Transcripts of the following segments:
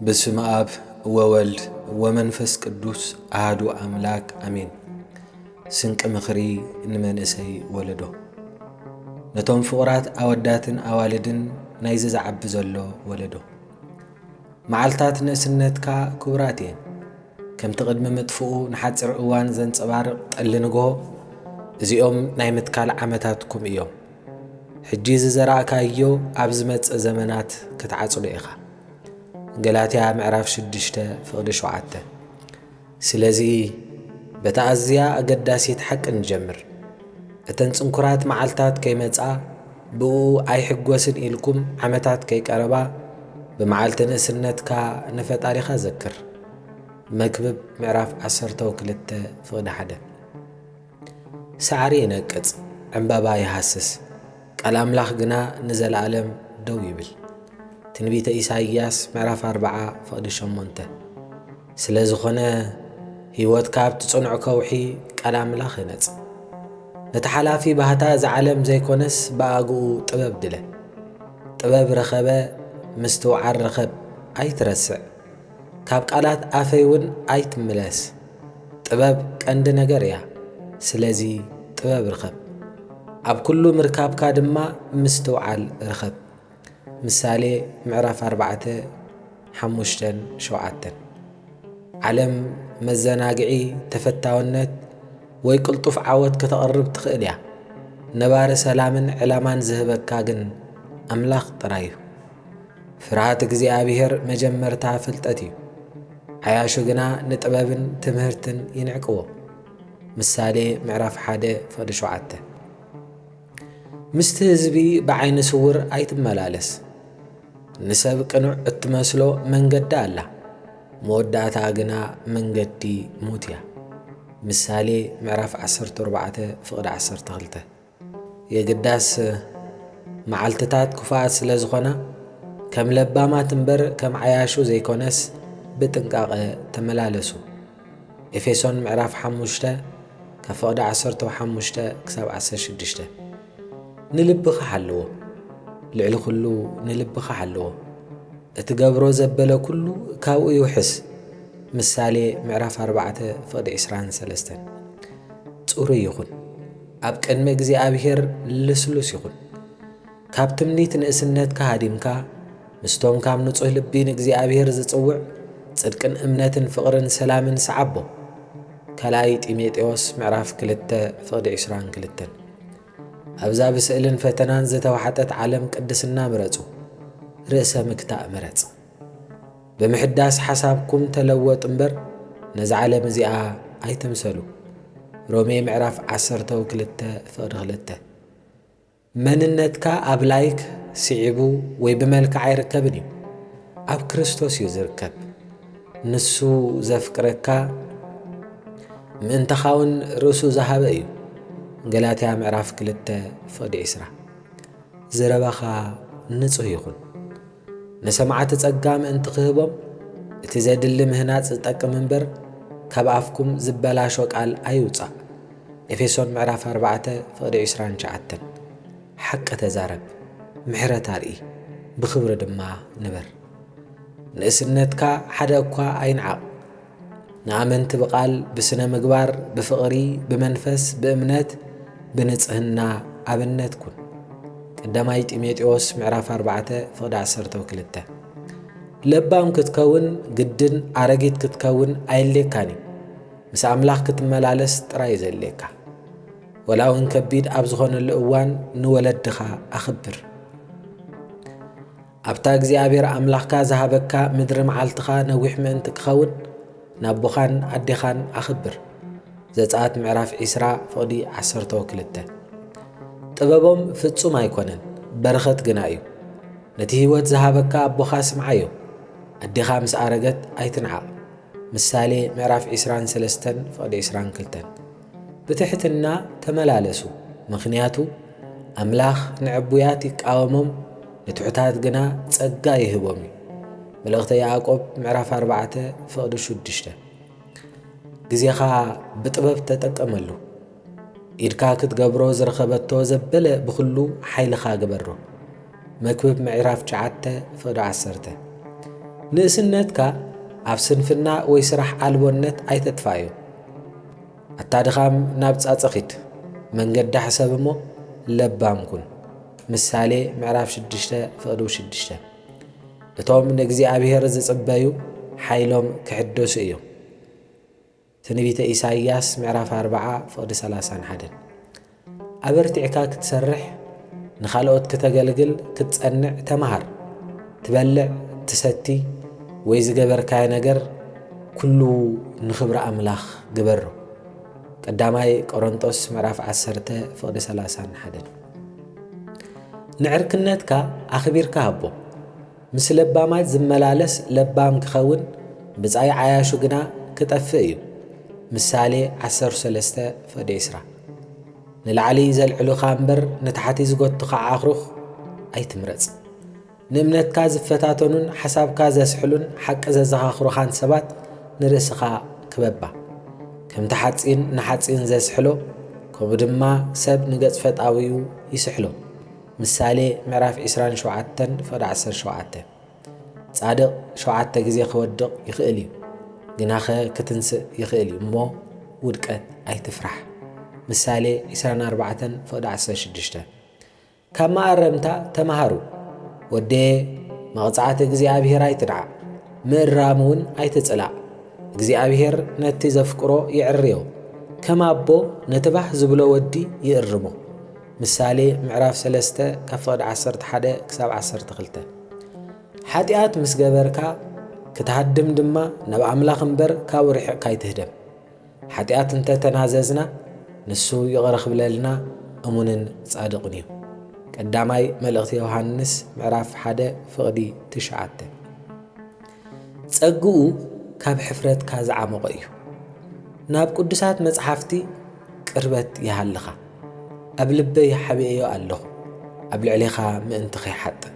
በስመ ኣብ ወወልድ ወመንፈስ ቅዱስ ኣሃዱ ኣምላክ ኣሜን። ስንቂ ምኽሪ ንመንእሰይ ወለዶ። ነቶም ፍቑራት ኣወዳትን ኣዋልድን ናይዚ ዝዓቢ ዘሎ ወለዶ። መዓልታት ንእስነትካ ክቡራት እየን። ከምቲ ቅድሚ ምጥፍኡ ንሓጺር እዋን ዘንጸባርቕ ጠሊ ንግሆ፣ እዚኦም ናይ ምትካል ዓመታትኩም እዮም። ሕጂ ዝዘራእካዮ ኣብ ዝመጽእ ዘመናት ክትዓጽዶ ኢኻ። ገላትያ ምዕራፍ ሽዱሽተ ፍቕዲ ሸውዓተ። ስለዚ በታ ኣዝያ ኣገዳሲት ሓቂ ንጀምር። እተን ጽንኩራት መዓልታት ከይመጻ ብእኡ ኣይሕጎስን ኢልኩም ዓመታት ከይቀረባ ብመዓልቲ ንእስነትካ ንፈጣሪኻ ዘክር። መክብብ ምዕራፍ ዓሰርተ ክልተ ፍቕዲ ሓደ። ሳዕሪ ይነቅጽ፣ ዕምባባ ይሃስስ፣ ቃል ኣምላኽ ግና ንዘለኣለም ደው ይብል። ትንቢተ ኢሳይያስ ምዕራፍ ኣርብዓ ፍቕዲ ሸሞንተ። ስለ ዝኾነ ህይወትካ ኣብ ትጽንዖ ከውሒ ቃል ኣምላኽ ህነጽ። ነቲ ሓላፊ ባህታ እዛ ዓለም ዘይኮነስ ብኣግኡ ጥበብ ድለ። ጥበብ ረኸበ፣ ምስትውዓል ርኸብ፣ ኣይትረስዕ። ካብ ቃላት ኣፈይ እውን ኣይትምለስ። ጥበብ ቀንዲ ነገር እያ። ስለዚ ጥበብ ርኸብ። ኣብ ኩሉ ምርካብካ ድማ ምስትውዓል ርኸብ። ምሳሌ ምዕራፍ ኣርባዕተ፣ ሓሙሽተን ሸውዓተን። ዓለም መዘናግዒ፣ ተፈታውነት ወይ ቅልጡፍ ዓወት ከተቕርብ ትኽእል እያ። ነባሪ ሰላምን ዕላማን ዝህበካ ግን ኣምላኽ ጥራይ እዩ። ፍርሃት እግዚኣብሔር መጀመርታ ፍልጠት እዩ። ዓያሹ ግና ንጥበብን ትምህርትን ይንዕቅዎ። ምሳሌ ምዕራፍ ሓደ ፍቕዲ ሸውዓተ። ምስቲ ህዝቢ ብዓይኒ ስውር ኣይትመላለስ። ንሰብ ቅኑዕ እትመስሎ መንገዲ ኣላ፣ መወዳእታ ግና መንገዲ ሞት እያ። ምሳሌ ምዕራፍ ዓሰርተ ኣርባዕተ ፍቕዲ ዓሰርተ ክልተ። የግዳስ መዓልትታት ክፉኣት ስለ ዝኾና፣ ከም ለባማት እምበር ከም ዓያሹ ዘይኮነስ፣ ብጥንቃቐ ተመላለሱ። ኤፌሶን ምዕራፍ ሓሙሽተ፣ ካብ ፍቕዲ ዓሰርተ ሓሙሽተ ክሳብ ዓሰርተ ሽዱሽተ። ንልብኻ ሓልዎ፣ ልዕሊ ኩሉ ንልብኻ ሓልዎ። እትገብሮ ዘበለ ኩሉ ካብኡ ይውሕስ። ምሳሌ ምዕራፍ ኣርባዕተ ፍቕዲ ዕስራን ሰለስተን። ጽሩይ ይኹን፣ ኣብ ቅድሚ እግዚኣብሔር ልስሉስ ይኹን። ካብ ትምኒት ንእስነትካ ሃዲምካ፣ ምስቶም ካብ ንጹህ ልቢ ንእግዚኣብሔር ዝጽውዕ ጽድቅን እምነትን ፍቕርን ሰላምን ሰዓቦ። ካልኣይ ጢሞቴዎስ ምዕራፍ ክልተ ፍቕዲ ዕስራን ክልተን። ኣብዛ ብስእልን ፈተናን ዝተዋሕጠት ዓለም ቅድስና ምረጹ፣ ርእሰ ምክታእ ምረጽ። ብምሕዳስ ሓሳብኩም ተለወጡ እምበር፣ ነዛ ዓለም እዚኣ ኣይትምሰሉ። ሮሜ ምዕራፍ ዓሰርተ ክልተ ፍቕዲ ክልተ። መንነትካ ኣብ ላይክ ስዒቡ ወይ ብመልክዕ ኣይርከብን እዩ፣ ኣብ ክርስቶስ እዩ ዝርከብ። ንሱ ዘፍቅረካ ምእንታኻ እውን ርእሱ ዝሃበ እዩ። ገላትያ ምዕራፍ ክልተ ፍቕዲ ዕስራ። ዘረባኻ ንጹህ ይኹን። ንሰማዕቲ ጸጋ ምእንቲ ክህቦም፣ እቲ ዘድሊ ምህናጽ ዝጠቅም እምበር፣ ካብ ኣፍኩም ዝበላሾ ቃል ኣይውጻእ። ኤፌሶን ምዕራፍ ኣርባዕተ ፍቕዲ ዕስራን ትሽዓተን። ሓቂ ተዛረብ፣ ምሕረት ኣርኢ፣ ብኽብሪ ድማ ንበር። ንእስነትካ ሓደ እኳ ኣይንዓቕ። ንኣመንቲ ብቓል፣ ብስነ ምግባር፣ ብፍቕሪ፣ ብመንፈስ፣ ብእምነት፣ ብንጽህና ኣብነት ኩን። ቀዳማይ ጢሞቴዎስ ምዕራፍ ኣርባዕተ ፍቕዲ ዓሰርተ ክልተ። ለባም ክትከውን ግድን ኣረጊት ክትከውን ኣየድልየካን እዩ። ምስ ኣምላኽ ክትመላለስ ጥራይ እዩ ዘድልየካ። ወላ እውን ከቢድ ኣብ ዝኾነሉ እዋን ንወለድኻ ኣኽብር። ኣብታ እግዚኣብሔር ኣምላኽካ ዝሃበካ ምድሪ መዓልትኻ ነዊሕ ምእንቲ ክኸውን፣ ንኣቦኻን ኣዴኻን ኣኽብር። ዘጸኣት ምዕራፍ ዕስራ ፍቕዲ ዓሰርተ ክልተ። ጥበቦም ፍጹም ኣይኮነን፣ በረኸት ግና እዩ። ነቲ ህይወት ዝሃበካ ኣቦኻ ስምዓዮ፣ ኣዴኻ ምስ ኣረገት ኣይትንዓቕ። ምሳሌ ምዕራፍ ዕስራን ሰለስተን ፍቕዲ ዕስራን ክልተን። ብትሕትና ተመላለሱ፣ ምኽንያቱ ኣምላኽ ንዕቡያት ይቃወሞም፣ ንትሑታት ግና ጸጋ ይህቦም እዩ። መልእኽተ ያዕቆብ ምዕራፍ ኣርባዕተ ፍቕዲ ሽዱሽተ። ግዜኻ ብጥበብ ተጠቀመሉ። ኢድካ ክትገብሮ ዝረኸበቶ ዘበለ ብኹሉ ሓይልኻ ግበሮ። መክብብ ምዕራፍ ትሽዓተ ፍቕዲ ዓሰርተ። ንእስነትካ ኣብ ስንፍና ወይ ስራሕ ኣልቦነት ኣይተጥፋዮ። ኣታ ድኻም ናብ ጻጸ ኺድ፣ መንገዲ ሕሰብ እሞ ለባም ኩን። ምሳሌ ምዕራፍ ሽዱሽተ ፍቕዲ ሽዱሽተ። እቶም ንእግዚኣብሔር ዝጽበዩ ሓይሎም ክሕደሱ እዮም። ትንቢተ ኢሳይያስ ምዕራፍ ኣርብዓ ፍቕዲ ሰላሳን ሓደን። ኣበርቲዕካ ክትሰርሕ፣ ንኻልኦት ክተገልግል ክትጸንዕ ተመሃር። ትበልዕ፣ ትሰቲ ወይ ዝገበርካዮ ነገር ኩሉ ንኽብሪ ኣምላኽ ግበሮ። ቀዳማይ ቆሮንጦስ ምዕራፍ ዓሰርተ ፍቕዲ ሰላሳን ሓደን። ንዕርክነትካ ኣኽቢርካ ሃቦ። ምስ ለባማት ዝመላለስ ለባም ክኸውን፣ ብጻይ ዓያሹ ግና ክጠፍእ እዩ። ምሳሌ ዓሰርተ ሰለስተ ፍቕዲ ዕስራ። ንላዕሊ ዘልዕሉኻ እምበር ንታሕቲ ዝጎቱኻ ዓኽሩኽ ኣይትምረጽ። ንእምነትካ ዝፈታተኑን ሓሳብካ ዘስሕሉን ሓቂ ዘዘኻኽሩኻን ሰባት ንርእስኻ ክበባ። ከምቲ ሓጺን ንሓጺን ዘስሕሎ፣ ከምኡ ድማ ሰብ ንገጽ ፈጣሪኡ ይስሕሎ። ምሳሌ ምዕራፍ ዕስራን ሸውዓተን ፍቕዲ ዓሰርተ ሸውዓተ። ጻድቕ ሸውዓተ ግዜ ክወድቕ ይኽእል እዩ፣ ግናኸ ክትንስእ ይኽእል እዩ እሞ ውድቀት ኣይትፍራሕ። ምሳሌ ዕስራን ኣርባዕተን ፍቕዲ ዓሰርተ ሽዱሽተ። ካብ መኣረምታ ተመሃሩ። ወደየ፣ መቕጻዕቲ እግዚኣብሔር ኣይትንዓቕ፣ ምእራም እውን ኣይትጽላእ። እግዚኣብሔር ነቲ ዘፍቅሮ ይዕርዮ፣ ከም ኣቦ ነቲ ባህ ዝብሎ ወዲ ይእርሞ። ምሳሌ ምዕራፍ ሰለስተ ካብ ፍቕዲ ዓሰርተ ሓደ ክሳብ ዓሰርተ ክልተ። ሓጢኣት ምስ ገበርካ ክትሃድም ድማ ናብ ኣምላኽ እምበር ካብኡ ርሒቕካ ኣይትህደም። ሓጢኣት እንተ ተናዘዝና ንሱ ይቕረ ክብለልና እሙንን ጻድቕን እዩ። ቀዳማይ መልእኽቲ ዮሃንስ ምዕራፍ ሓደ ፍቕዲ ትሽዓተ። ጸግኡ ካብ ሕፍረትካ ዝዓመቖ እዩ። ናብ ቅዱሳት መጽሓፍቲ ቅርበት ይሃልኻ። ኣብ ልበይ ሓቢኤዮ ኣለኹ፣ ኣብ ልዕሌኻ ምእንቲ ኸይሓጥእ።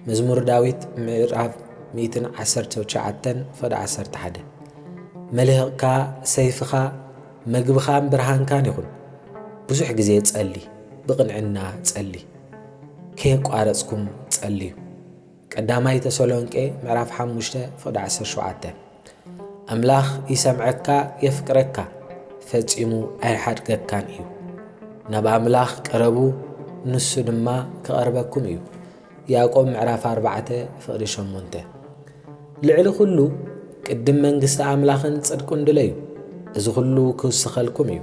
መዝሙር ዳዊት ምዕራፍ ሚእትን ዓሰርተ ትሽዓተን ፍቕዲ ዓሰርተ ሓደ። መልህቕካ ሰይፍኻ መግብኻን ብርሃንካን ይኹን። ብዙሕ ግዜ ጸሊ፣ ብቕንዕና ጸሊ፣ ከየቋረጽኩም ጸልዩ። ቀዳማይ ተሰሎንቄ ምዕራፍ ሓሙሽተ ፍቕዲ ዓሰርተ ሸውዓተ። ኣምላኽ ይሰምዐካ፣ የፍቅረካ፣ ፈጺሙ ኣይሓድገካን እዩ። ናብ ኣምላኽ ቅረቡ፣ ንሱ ድማ ክቐርበኩም እዩ። ያዕቆብ ምዕራፍ ኣርባዕተ ፍቕዲ ሸሞንተ። ልዕሊ ኩሉ ቅድም መንግስቲ ኣምላኽን ጽድቁን ድለዩ፣ እዚ ኩሉ ክውስኸልኩም እዩ።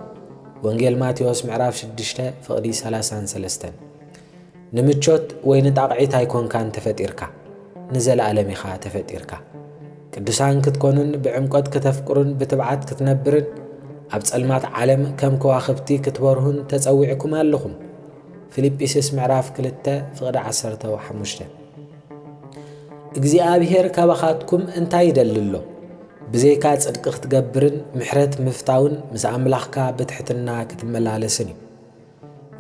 ወንጌል ማቴዎስ ምዕራፍ ሽዱሽተ ፍቕዲ ሰላሳን ሰለስተን። ንምቾት ወይ ንጣቕዒት ኣይኮንካን ተፈጢርካ፣ ንዘለኣለም ኢኻ ተፈጢርካ። ቅዱሳን ክትኮኑን ብዕምቆት ክተፍቅሩን ብትብዓት ክትነብርን ኣብ ጸልማት ዓለም ከም ከዋኽብቲ ክትበርሁን ተጸዊዕኩም ኣለኹም። ፊልጵስዩስ ምዕራፍ ክልተ ፍቕዲ ዓሰርተ ሓሙሽተ። እግዚኣብሔር ካባኻትኩም እንታይ ይደሊ ኣሎ? ብዘይካ ጽድቂ ክትገብርን ምሕረት ምፍታውን ምስ ኣምላኽካ ብትሕትና ክትመላለስን እዩ።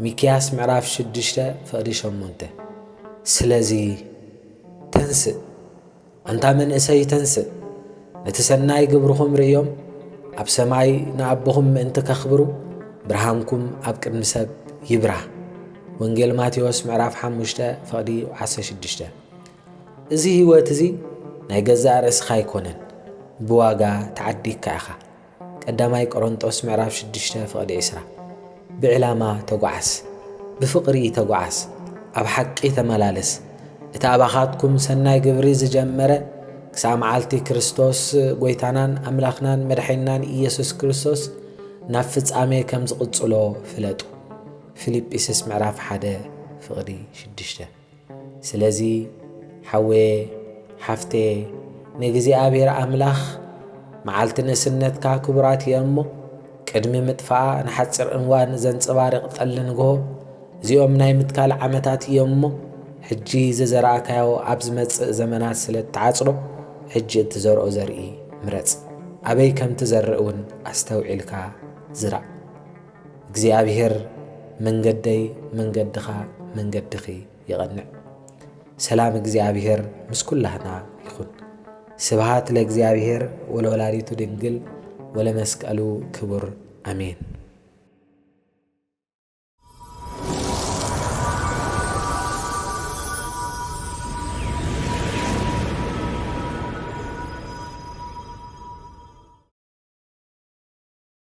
ሚክያስ ምዕራፍ ሽዱሽተ ፍቕዲ ሸሞንተ። ስለዚ ተንስእ፣ ኣንታ መንእሰይ ተንስእ፣ ነቲ ሰናይ ግብርኹም ርእዮም፣ ኣብ ሰማይ ንኣቦኹም ምእንቲ ከኽብሩ፣ ብርሃንኩም ኣብ ቅድሚ ሰብ ይብራህ። ወንጌል ማቴዎስ ምዕራፍ ሓሙሽተ ፍቕዲ ዓሰርተ ሽዱሽተ። እዚ ህይወት እዚ ናይ ገዛእ ርእስኻ ኣይኮነን፣ ብዋጋ ተዓዲግካ ኢኻ። ቀዳማይ ቆሮንጦስ ምዕራፍ ሽዱሽተ ፍቕዲ ዕስራ። ብዕላማ ተጓዓዝ፣ ብፍቕሪ ተጓዓዝ፣ ኣብ ሓቂ ተመላለስ። እቲ ኣባኻትኩም ሰናይ ግብሪ ዝጀመረ ክሳብ መዓልቲ ክርስቶስ ጐይታናን ኣምላኽናን መድሓኒናን ኢየሱስ ክርስቶስ ናብ ፍጻሜ ከም ዝቕጽሎ ፍለጡ። ፊልጵስዩስ ምዕራፍ ሓደ ፍቕዲ ሽዱሽተ። ስለዚ ሓወየ፣ ሓፍተየ፣ ንእግዚኣብሔር ኣምላኽ መዓልቲ ንእስነትካ ክቡራት እየ እሞ፣ ቅድሚ ምጥፋኣ ንሓጺር እዋን ዘንጸባርቕ ጠሊ ንግሆ፣ እዚኦም ናይ ምትካል ዓመታት እዮም እሞ፣ ሕጂ ዝዘራእካዮ ኣብ ዝመጽእ ዘመናት ስለ እትዓጽዶ፣ ሕጂ እትዘርኦ ዘርኢ ምረጽ። ኣበይ ከም ትዘርእ እውን ኣስተውዒልካ ዝራእ። እግዚኣብሔር መንገደይ መንገድኻ መንገድኺ የቐንዕ። ሰላም እግዚኣብሔር ምስ ኩላህና ይኹን። ስብሃት ለእግዚኣብሔር ወለወላዲቱ ድንግል ወለመስቀሉ ክቡር። ኣሜን።